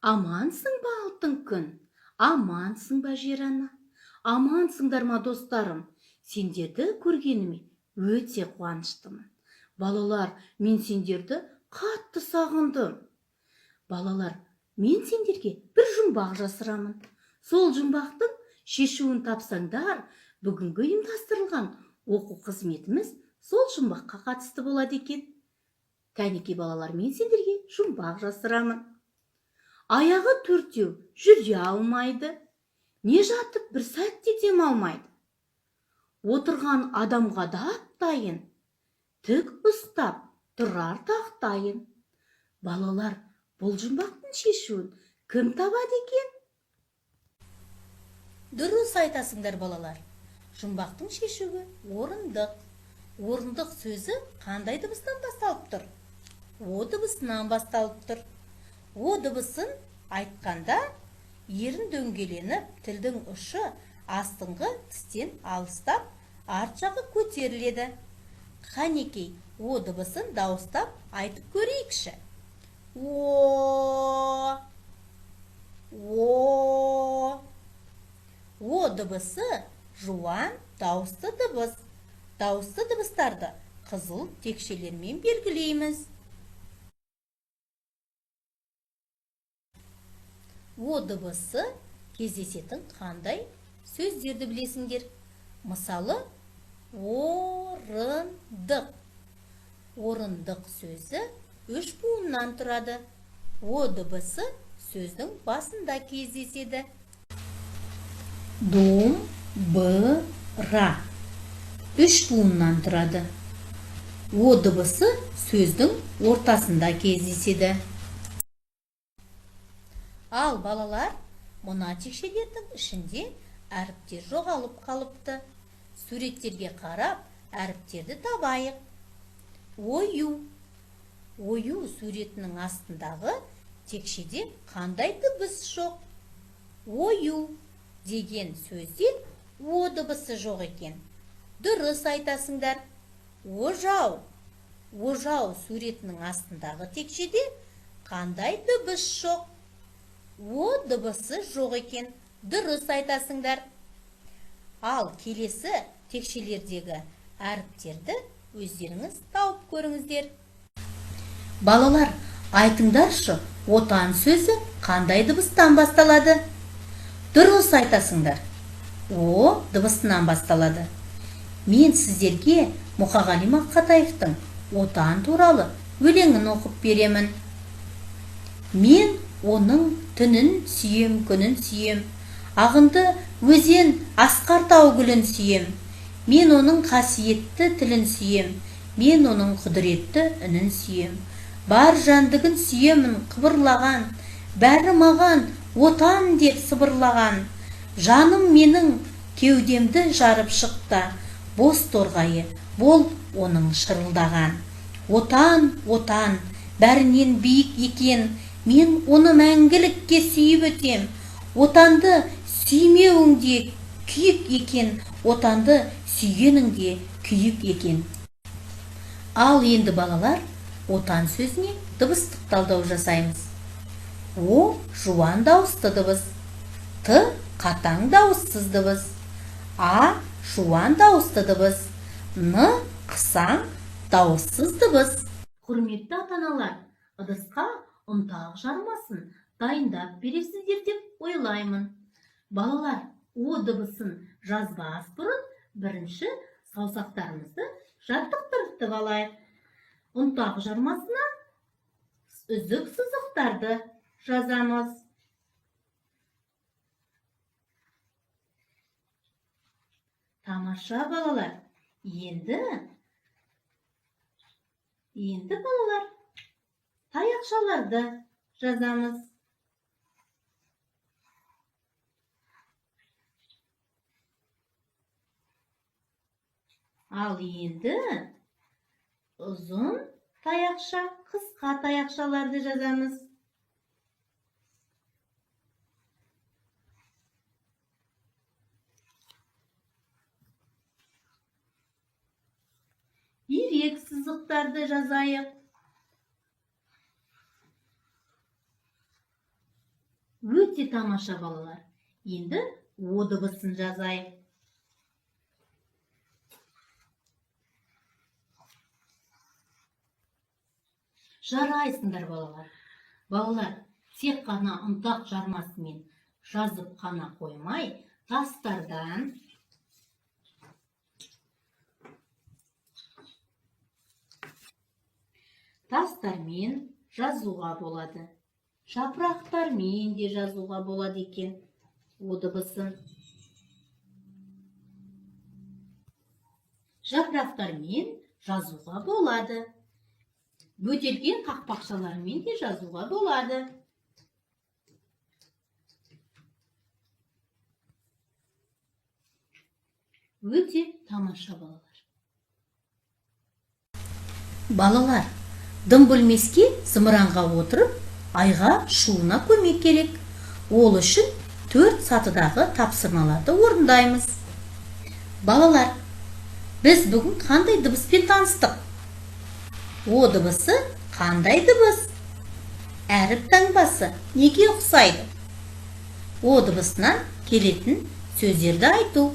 Амансың ба, алтын күн, амансың ба, жер-ана? Амансыңдар ма, достарым? Сендерді көргеніме өте қуаныштымын. Балалар, мен сендерді қатты сағындым. Балалар, мен сендерге бір жұмбақ жасырамын. Сол жұмбақтың шешуін тапсаңдар, бүгінгі ұйымдастырылған оқу қызметіміз сол жұмбаққа қатысты болады екен. Кәнекей, балалар, мен сендерге жұмбақ жасырамын. Аяғы төртеу, жүре алмайды, не жатып бір сәт те демалмайды. Отырған адамға да дайын, тік ұстап тұрар тақтайын. Балалар, бұл жұмбақтың шешуін кім табады екен? Дұрыс айтасыңдар, балалар. Жұмбақтың шешуі орындық. Орындық сөзі қандай дыбыстан басталып тұр? О дыбысынан басталып тұр. О дыбысын айтқанда ерін дөңгеленіп, тілдің ұшы астыңғы тістен алыстап, арт жағы көтеріледі. Қанекей, о дыбысын дауыстап айтып көрейікші. О, о. О дыбысы жуан дауысты дыбыс. Дауысты дыбыстарды қызыл текшелермен белгілейміз. О дыбысы кездесетін қандай сөздерді білесіңдер? Мысалы, орындық. Орындық сөзі үш буыннан тұрады. О дыбысы сөздің басында кездеседі. Дом, б, ра. Үш буыннан тұрады. О дыбысы сөздің ортасында кездеседі. Ал балалар, мына текшелердің ішінде әріптер жоғалып қалыпты. Суреттерге қарап, әріптерді табайық. Ою. Ою суретінің астындағы текшеде қандай дыбыс жоқ? Ою деген сөзде о дыбысы жоқ екен. Дұрыс айтасыңдар. Ожау. Ожау суретінің астындағы текшеде қандай дыбыс жоқ? О дыбысы жоқ екен. Дұрыс айтасыңдар. Ал келесі текшелердегі әріптерді өздеріңіз тауып көріңіздер. Балалар, айтыңдаршы, отан сөзі қандай дыбыстан басталады? Дұрыс айтасыңдар. О дыбысынан басталады. Мен сіздерге Мұқағали Мақатаевтың отан туралы өлеңін оқып беремін. Мен оның түнін сүйем, күнін сүйем, ағынды өзен асқар тау гүлін сүйем. Мен оның қасиетті тілін сүйем, мен оның құдіретті үнін сүйем. Бар жәндігін сүйемін қыбырлаған, бәрі маған отан деп сыбырлаған. Жаным менің кеудемді жарып шықта, бос торғайы бол оның шырылдаған. Отан, отан, бәрінен биік екен, мен оны мәңгілікке сүйіп өтем. Отанды сүймеуің де күйік екен, отанды сүйгенің де күйік екен. Ал енді балалар, отан сөзіне дыбыстық талдау жасаймыз. О жуан дауысты дыбыс, Т қатаң дауыссыз дыбыс, А жуан дауысты дыбыс, Н қысаң дауыссыз дыбыс. Құрметті ата-аналар, ыдысқа ұнтақ жармасын дайындап бересіздер деп ойлаймын. Балалар, о дыбысын жазбас бұрын бірінші саусақтарымызды жаттықтырып алайық. Ұнтақ жармасына үзік сызықтарды жазамыз. Тамаша, балалар. Енді балалар, таяқшаларды жазамыз. Ал енді ұзын таяқша, қысқа таяқшаларды жазамыз. Ирек сызықтарды жазайық. Өте тамаша, балалар. Енді о дыбысын жазайық. Жарайсыңдар, балалар. Балалар, тек қана ұнтақ жармасымен жазып қана қоймай, тастардан, тастармен жазуға болады, жапырақтармен де жазуға болады екен о дыбысын. Жапырақтармен жазуға болады, бөтелке қақпақшаларымен де жазуға болады. Өте тамаша, балалар. Балалар, дым бөлмеске зымыранға отырып, айға ұшуына көмек керек. Ол үшін 4 сатыдағы тапсырмаларды орындаймыз. Балалар, біз бүгін қандай дыбыспен таныстық? О дыбысы қандай дыбыс? Әріп таңбасы неге ұқсайды? О дыбысынан келетін сөздерді айту.